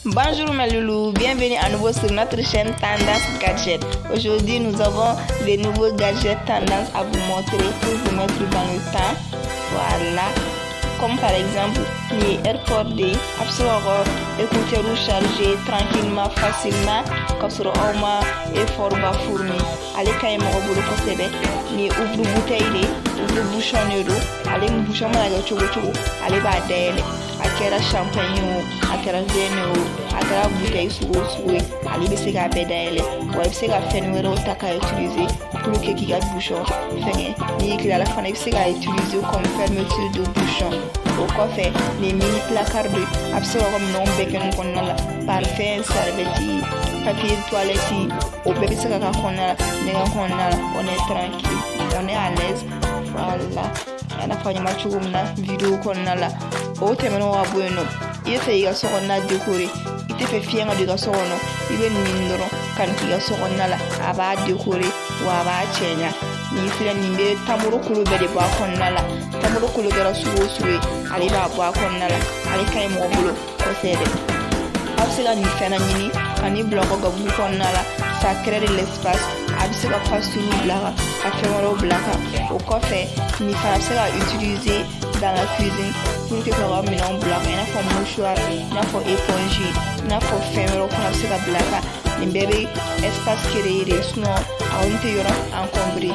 Bonjour mes loulous, bienvenue à nouveau sur notre chaîne Tendance Gadget. Aujourd'hui, nous avons des nouveaux gadgets Tendance à vous montrer pour vous mettre dans le temps. Voilà. Comme par exemple les AirPods de a bɛ se ka écouteur charger tranquillement, facilement, ka sɔrɔ aw ma effort ba fourni. Ale ka ɲi mɔgɔ bolo kosɛbɛ. Nin ye ouvre bouteille de, ouvre bouchon de don. Ale ni bouchon mana kɛ cogo cogo, ale b'a dayɛlɛ. A kɛra champagne o, a kɛra vin o, a kɛra bouteille sugu o sugu ye, ale bɛ se k'a bɛɛ dayɛlɛ. Wa i bɛ se ka fɛn wɛrɛw ta k'a utiliser pour que k'i ka bouchon fɛngɛ. N'i tilala fana, i bɛ se k'a utiliser comme fermeture de bouchon. O kɔfɛ, nin ye mini placard de, a bɛ se ka minɛnw bɛɛ kɛ nin kɔnɔna la: parfum, serviette, papier toilette, o bɛɛ bɛ se ka k'a kɔnɔna la, ɲɛgɛn kɔnɔna la. On est tranquille, on est à l'aise. Voilà, i n'a fɔ an ɲɛ cogo min na vidéo kɔnɔna la. O tɛmɛnen ka bɔ yen nɔ, i bɛ fɛ i ka so kɔnɔna décorer, i tɛ fɛ fiɲɛ ka don i ka so kɔnɔ, i bɛ nin ɲini dɔrɔn ka nin k'i ka so kɔnɔna la. A b'a décorer wa a b'a cɛɲa. Nin filɛ, nin bɛ tamaro kolo bɛɛ de bɔ a kɔnɔna la. Tamaro kolo kɛra sugu o sugu ye, ale b'a bɔ a kɔnɔna la. Ale ka ɲi mɔgɔ bolo kosɛbɛ. Aw bɛ se ka nin fɛnɛ ɲini ka nin bila aw ka gabugu kɔnɔna la. Ça crée de l'espace. A bɛ se ka pastille bila kan, ka fɛn wɛrɛw bila kan. O kɔfɛ, nin fana bɛ se ka utiliser dans la cuisine pour que ka ka minɛnw bila kan, i n'a fɔ mouchoir, i n'a fɔ éponge, i n'a fɔ fɛn wɛrɛw fana bɛ se ka bila kan. Nin bɛɛ bɛ espace créer de, sinon a kɔni tɛ yɔrɔ encombré.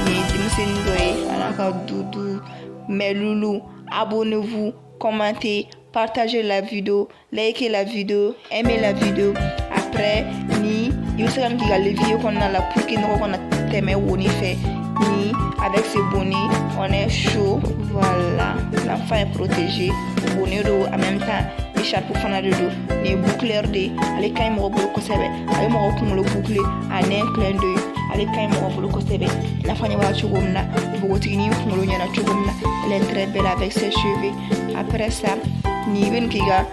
Nin ye denmisɛnnin dɔ ye a n'a ka doudou. Mes loulous, abonnez-vous, commentez, partagez la vidéo, likez la vidéo, aimez la vidéo. Après, ni i bɛ se ka nin k'i ka l'évier kɔnɔna la pour que nɔgɔ kana tɛmɛ woni fɛ. Ni avec ce bonnet, on est chaud. Voilà, l'enfant est protégé. Bonnet don, en même temps écharpe fana de don. Nin ye boucleur de ye. Ale ka ɲi mɔgɔ bolo kosɛbɛ. A bɛ mɔgɔ kunkolo boucler en un clin d'œil. Ale ka ɲi mɔgɔ bolo kosɛbɛ. I n'a fɔ an ɲɛ b'a cogo min na, npogotiginin kunkolo ɲɛna cogo min na, elle est très belle avec ses cheveux. Après ça, ni i bɛ nin k'i ka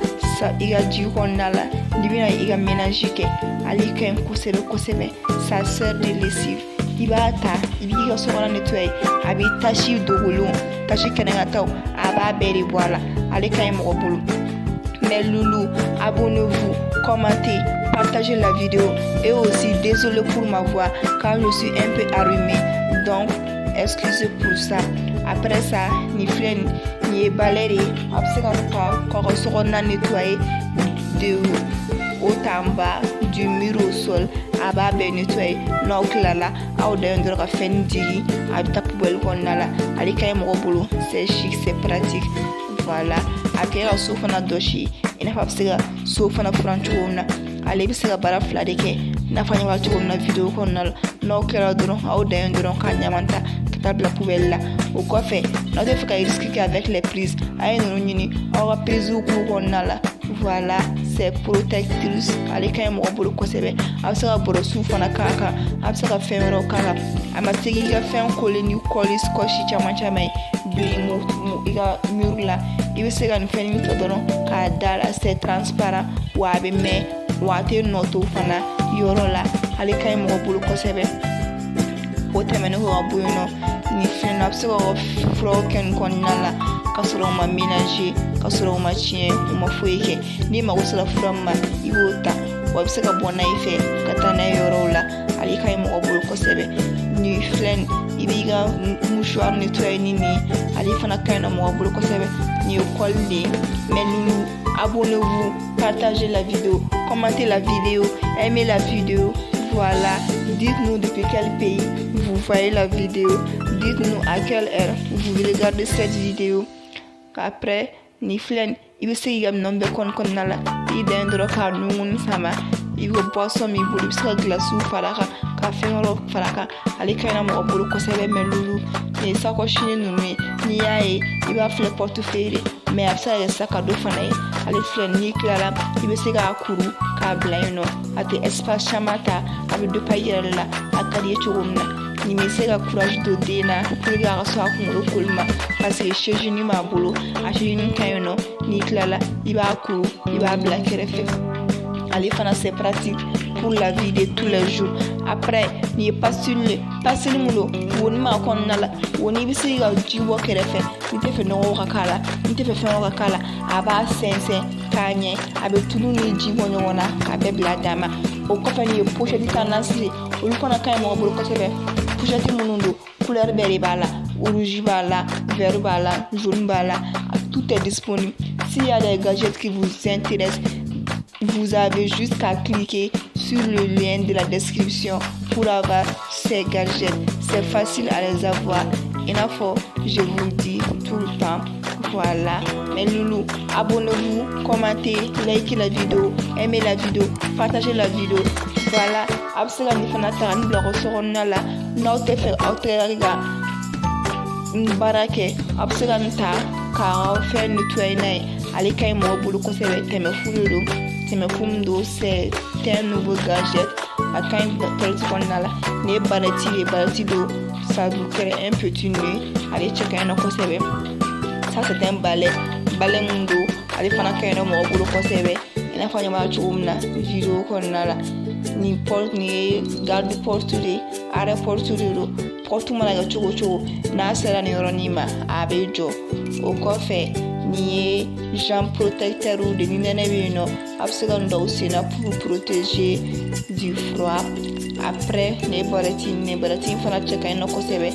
i ka ji kɔnɔna la, n'i bɛna i ka ménage kɛ, ale ka ɲi kosɛbɛ kosɛbɛ. Ça sert de lessive. I b'a ta, i b'i ka sokɔnɔ nettoyer. A bɛ tache dogolenw, tache kɛnɛkataw, a b'a bɛɛ de bɔ a la. Ale ka ɲi mɔgɔ bolo. Mes loulous, abonnez-vous, commentez, partagez la vidéo. Et aussi, désolé pour ma voix, car je suis un peu enrhumée. Donc, excusez pour ça. Après ça, nin filɛ nin ye balai de ye. A bɛ se ka k'aw ka sokɔnɔna nettoyer de haut en bas, du mur au sol. A b'a bɛɛ nettoyer. N'aw tilala, aw dan ye dɔrɔn ka fɛn digi, a bɛ taa poubelle kɔnɔna la. Ale ka ɲi mɔgɔ bolo. C'est chic, c'est pratique. Voilà, a bɛ kɛ ka so fana dɔsi, i n'a fɔ a bɛ se ka so fana furan cogo min na. Ale bɛ se ka baara fila de kɛ, i n'a fɔ an ɲɛ b'a cogo min na vidéo kɔnɔna la. N'aw kɛra dɔrɔn, aw dan ye dɔrɔn ka ɲaman ta ka taa bila poubelle la. O kɔfɛ, n'aw tɛ fɛ ka risque kɛ avec les prises, a ye ninnu ɲini aw ka prises k'u kɔnɔna la. Voilà, c'est protectrice. Ale ka ɲi mɔgɔ bolo kosɛbɛ. A bɛ se ka brosse fana k'a kan, a bɛ se ka fɛn wɛrɛw k'a kan. A ma se k'i ka fɛn coller ni colle scotch caman caman ye don i ka mur la. I bɛ se ka nin fɛn ta dɔrɔn k'a da la. C'est transparent wa a bɛ mɛn, wa a tɛ nɔ to fana yɔrɔ la. Ale ka ɲi mɔgɔ bolo kosɛbɛ. O tɛmɛnen kɔ ka bɔ yen nɔ, nin fɛn a bɛ se ka furaw kɛ nin kɔnɔna la ka sɔrɔ u ma mélanger, ka sɔrɔ u ma tiɲɛ, u ma foyi kɛ. N'i mago sera fura min ma, i b'o ta, wa i bɛ se ka bɔ n'a ye fɛ ka taa n'a ye yɔrɔw la. Ale ka ɲi mɔgɔ bolo kosɛbɛ. Nin filɛ nin, i b'i ka mouchoir nettoyer ni nin. Ale fana ka ɲi nɔ mɔgɔ bolo kosɛbɛ. Nin ye colle de ye. Mes loulous, abonnez-vous, partagez la vidéo, commentez la vidéo, aimez la vidéo. Voilà, dites-nous depuis quel pays vous voyez la vidéo. Dites-nous à quelle heure vous regardez cette vidéo. Après, nin filɛ nin, i bɛ se k'i ka minɛnw bɛɛ kɔni kɔnɔna la. I dan ye dɔrɔn k'a nunguni sama. I bɛ boisson b'i bolo, i bɛ se ka glace fara a kan, ka fɛn wɛrɛw fara a kan. Ale ka ɲi mɔgɔ bolo kosɛbɛ. Mes loulous, nin ye sacoche ninnu ye. N'i y'a ye, i b'a filɛ portefeuille de, mais a bɛ se ka kɛ sac à dos fana ye. Ale filɛ, n'i tilala, i bɛ se k'a kuru k'a bila yen nɔ. A tɛ espace caman ta, a bɛ dɔ i yɛrɛ la. A ka di i ye cogo min na, nin bɛ se ka courage don den na pour que a ka sɔn a kunkolo koli ma, parce que chaîne b'a bolo, a chaîne ka ɲi nɔ. N'i tilala, i b'a kuru, i b'a bila kɛrɛfɛ. Ale fana, c'est pratique pour la vie de tous les jours. Après, nin ye pastille ye. Pastille mun don, woni b'a kɔnɔna la. Woni, i bɛ se ka ji bɔ kɛrɛfɛ. N'i tɛ fɛ nɔgɔ ka k'a la, n'i tɛ fɛ fɛn ka k'a la, a b'a sɛnsɛn. k'a ɲɛ, a bɛ tulu ni ji bɔ ɲɔgɔn na k'a bɛɛ bila a dan ma. O kɔfɛ, nin ye pochette tendance de, olu fana ka ɲi mɔgɔ bolo kosɛbɛ. Pochette minnu don, couleur bɛɛ de b'a la, rouge b'a la, vert b'a la, jaune b'a la, tout est disponible. S'il y a des gadgets qui vous intéressent, vous avez juste qu'à cliquer sur le lien de la description pour avoir ces gadgets. C'est facile à les avoir. I n'a fɔ, je vous le dis tout le temps. Voilà. Mes loulous, abonnez-vous, commentez, likez la vidéo, aimez la vidéo, partagez la vidéo. Voilà. A bɛ se ka nin fana ta ka nin bila aw ka so kɔnɔna la. N'aw tɛ fɛ aw tɛgɛ ka baara kɛ, a bɛ se ka nin ta k'aw fɛn nettoyer n'a ye. Ale ka ɲi mɔgɔ bolo kosɛbɛ. Tɛmɛ fu de don, tɛmɛ fu min don, c'est un nouveau gadget. A ka ɲi toilette kɔnɔna la. Nin ye barrette de ye, barrette don, ça vous crée un petit nœud. Ale cɛ ka ɲi nɔ kosɛbɛ. Ça, c'est un balai, balai mun don, ale fana ka ɲi nɔ mɔgɔ bolo kosɛbɛ. I n'a fɔ an ɲɛ b'a cogo min na vidéo kɔnɔna la. Nin porte, nin ye garde porte de ye, arrêt porte de don. Porte mana kɛ cogo o cogo, n'a sera nin yɔrɔnin ma, a bɛ jɔ. O kɔfɛ, nin ye jambe protecteur de. Ni nɛnɛ bɛ yen nɔ, a bɛ se ka nin dɔw sen na pour protéger du froid. Après, nin ye barrette. Nin barrette in fana cɛ ka ɲi nɔ kosɛbɛ.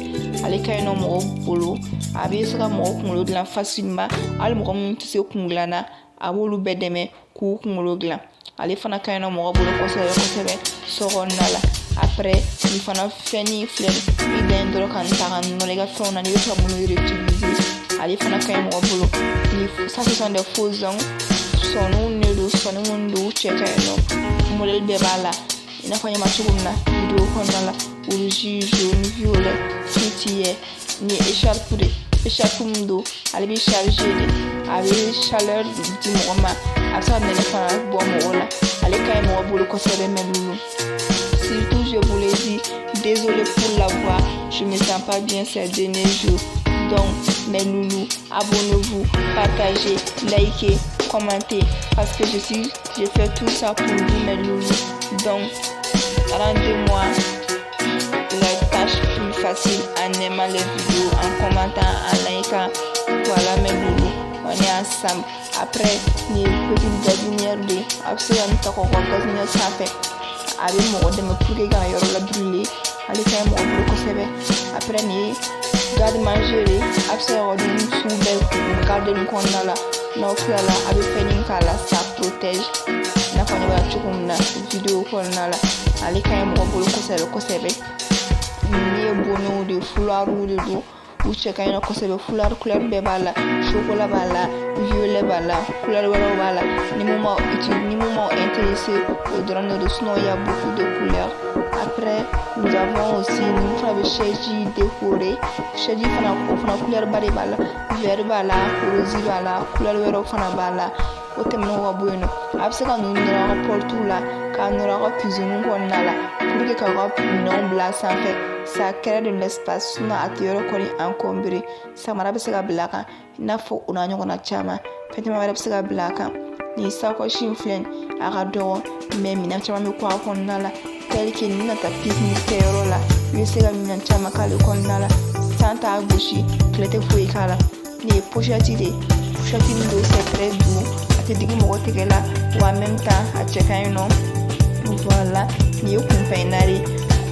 Ale ka ɲi nɔ mɔgɔw bolo, a bɛ se ka mɔgɔ kunkolo dilan facilement. Hali mɔgɔ minnu tɛ se kun dilan na, a b'olu bɛɛ dɛmɛ k'u kunkolo dilan. Ale fana ka ɲi nɔ mɔgɔ bolo kosɛbɛ kosɛbɛ so kɔnɔna la. Après, nin fana fɛnnin filɛ, i dan ye dɔrɔn ka nin ta ka nɔrɔ i ka fɛnw na n'i bɛ fɛ ka minnu réutiliser. Ale fana ka ɲi mɔgɔ bolo. Ni ça, ce sont des faux ongles, sɔniw de don, sɔni minnu don, u cɛ ka ɲi nɔ, modèle bɛɛ b'a la. I n'a fɔ an ɲɛ b'a cogo min na vidéo kɔnɔna la, rouge, jaune, violet, tout y est. Nin ye écharpe de, écharpe min don, ale bɛ charger de, a bɛ chaleur di mɔgɔ ma, a bɛ se ka nɛnɛ fana bɔ mɔgɔ la. Ale ka ɲi mɔgɔ bolo kosɛbɛ. Mes loulous, surtout, je vous l'ai dit, désolé pour la voix, je me sens pas bien ces derniers jours. Donc mes loulous, abonnez-vous, partagez, likez, commentez, parce que je fais tout ça pour vous, mes loulous. Donc rendez-moi la tâche plus facile en aimant les vidéos, en commentant, en likant. Voilà, mes loulous, on est ensemble. Après, nin ye petite gazinière de, a bɛ se ka nin ta k'o ka gazinière sanfɛ. A bɛ mɔgɔ dɛmɛ pour que i kana yɔrɔ la brûler. Ale ka ɲi mɔgɔ bolo kosɛbɛ. Après, nin ye garde-manger de, a bɛ se ka dumuni sugu bɛɛ garder nin kɔnɔna la. N'aw tilala, a bɛ fɛn k'a la, ça protège. I n'a fɔ ne b'a cogo min na vidéo kɔnɔna la. Ale ka ɲi mɔgɔ bolo kosɛbɛ kosɛbɛ. Ninnu ye bonnetw de, foulardw de don, u cɛ ka ɲi kosɛbɛ. Foulard couleur bɛɛ b'a la, chocolat b'a la, violet b'a la, couleur wɛrɛw b'a la. Ni mun m'aw ni mun m'aw intéressé, o dɔrɔn de don, sinon il y a beaucoup de couleurs. Après, nous avons aussi ninnu fana bɛ chaise décorée. Chaise fana, o fana couleur ba de b'a la, vert b'a la, rose b'a la, couleur wɛrɛw fana b'a la. O tɛmɛnen ka bɔ yen nɔ, a bɛ se ka ninnu nɔrɔ aw ka porte la, k'a nɔrɔ aw ka cuisine kɔnɔna la pour que k'aw ka minɛnw bila a sanfɛ. Ça crée de l'espace, sinon a tɛ yɔrɔ kɔni encombré. Samara bɛ se ka bila a kan, i n'a fɔ o n'a ɲɔgɔnna caman, fɛn caman wɛrɛ bɛ se ka bila a kan. Nin sacoche in filɛ nin, a ka dɔgɔ mais minɛn caman bɛ kɔ a kɔnɔna la, tel que ni bɛna taa pique-nique kɛyɔrɔ la, i bɛ se ka minɛn caman k'ale kɔnɔna la. San t'a gosi, tile tɛ foyi k'a la. Nin ye pochette de ye, pochette min don, c'est très doux, a tɛ digi mɔgɔ tɛgɛ la, wa en même temps a cɛ ka ɲi nɔ. Voilà, nin ye kunpɛnna de ye.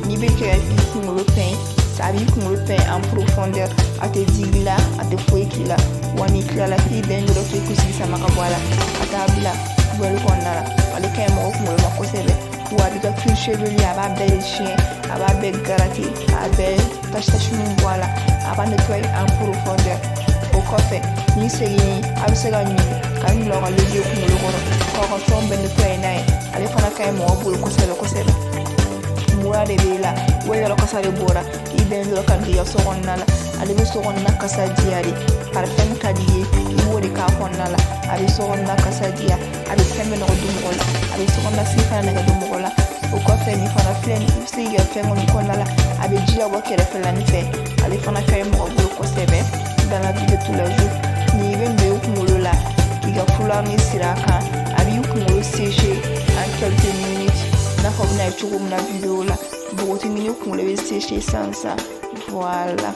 N'i bɛ kɛ i kunkolo pɛn, a b'i kunkolo pɛn en profondeur, a tɛ digi la, a tɛ foyi k'i la. Wa n'i tilala, k'i den dɔrɔn k'i kunsigi sama ka bɔ a la ka taa bila poubelle kɔnɔna la. Ale ka ɲi mɔgɔ kunkolo ma kosɛbɛ, wa a b'i ka cuir chevelu, a b'a bɛɛ de siɲɛ, a b'a bɛɛ gratter, a bɛɛ tache tache bɔ a la, a b'a nettoyer en profondeur. O kɔfɛ, n'i segin, a bɛ se ka ɲin ka nin bila aw ka levier kunkolo kɔrɔ k'aw ka fɛnw bɛɛ nettoyer n'a ye. Ale fana ka ɲi mɔgɔ bolo kosɛbɛ kosɛbɛ. Mura de b'e la, wa yɔrɔ kasa de bɔra i bɛn dɔrɔn ka don i ka so kɔnɔna la, ale bɛ so kɔnɔna kasa diya de. Parfum ka di i ye, i b'o de k'a kɔnɔna la, a bɛ so kɔnɔna kasa diya, a bɛ fɛn bɛɛ nɔgɔ don mɔgɔ la, a bɛ so kɔnɔna sigi fana nɛgɛ don mɔgɔ la. O kɔfɛ, nin fana filɛ nin, i bɛ se k'i ka fɛn kɔni kɔnɔna la, a bɛ ji labɔ kɛrɛfɛla fɛ. Ale fana ka ɲi mɔgɔ bolo kosɛbɛ dans la vie de tous les jours. Nin i bɛ don i kunkolo la k'i ka foulard ni siri a kan, a b'i kunkolo sécher en quelques minutes. I n'a fɔ a bɛna ye cogo min na vidéo la, npogotiginin kunkolo bɛ sécher sisan sisan. Voilà.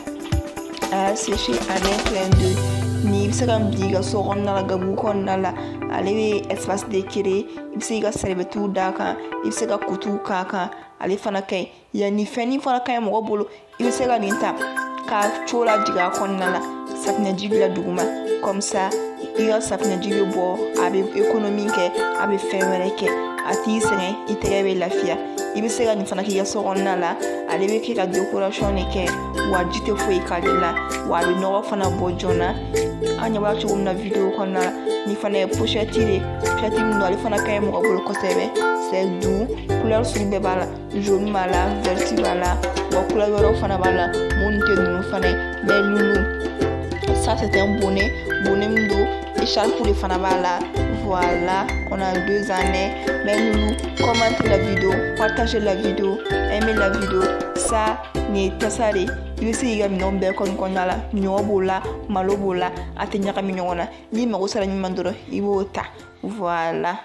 A y'a séché en un clin d'œil. Ni i bɛ se ka bin i ka so kɔnɔna la, gabugu kɔnɔna la, ale bɛ espace de créer. I bɛ se k'i ka serviette d'a kan, i bɛ se ka kutuw k'a kan. Ale fana ka ɲi. Yan nin fɛnnin fana ka ɲi mɔgɔ bolo. I bɛ se ka nin ta ka co lajigin a kɔnɔna la, safunɛji bila duguma, comme ça i ka safunɛji bɛ bɔ. A bɛ économie kɛ, a bɛ fɛn wɛrɛ kɛ, a t'i sɛgɛn, i tɛgɛ bɛ lafiya. I bɛ se ka nin fana k'i ka so kɔnɔna la. Ale bɛ kɛ ka décoration de kɛ, wa ji tɛ foyi k'ale la, wa a bɛ nɔgɔ fana bɔ joona. An ɲɛ b'a cogo min na vidéo kɔnɔna la. Nin fana ye pochette de, pochette min don, ale fana ka ɲi mɔgɔ bolo kosɛbɛ. C'est doux, couleur sugu bɛɛ b'a la, jaune b'a la, vert b'a la, wa couleur wɛrɛw fana b'a la minnu tɛ ninnu fana ye. Mais loulou, ça c'est un bonnet, bonnet min don, écharpe de fana b'a la. Voilà, on a deux années. Mais loulou, commentez la vidéo, partagez la vidéo, aimez la vidéo. Ça, nin ye tasa de, i bɛ se k'i ka minɛnw bɛɛ kɔni kɔnɔna la. Ɲɔ b'o la, malo b'o la, a tɛ ɲagami ɲɔgɔn na. N'i mago sera min ma dɔrɔn, i b'o ta. Voilà.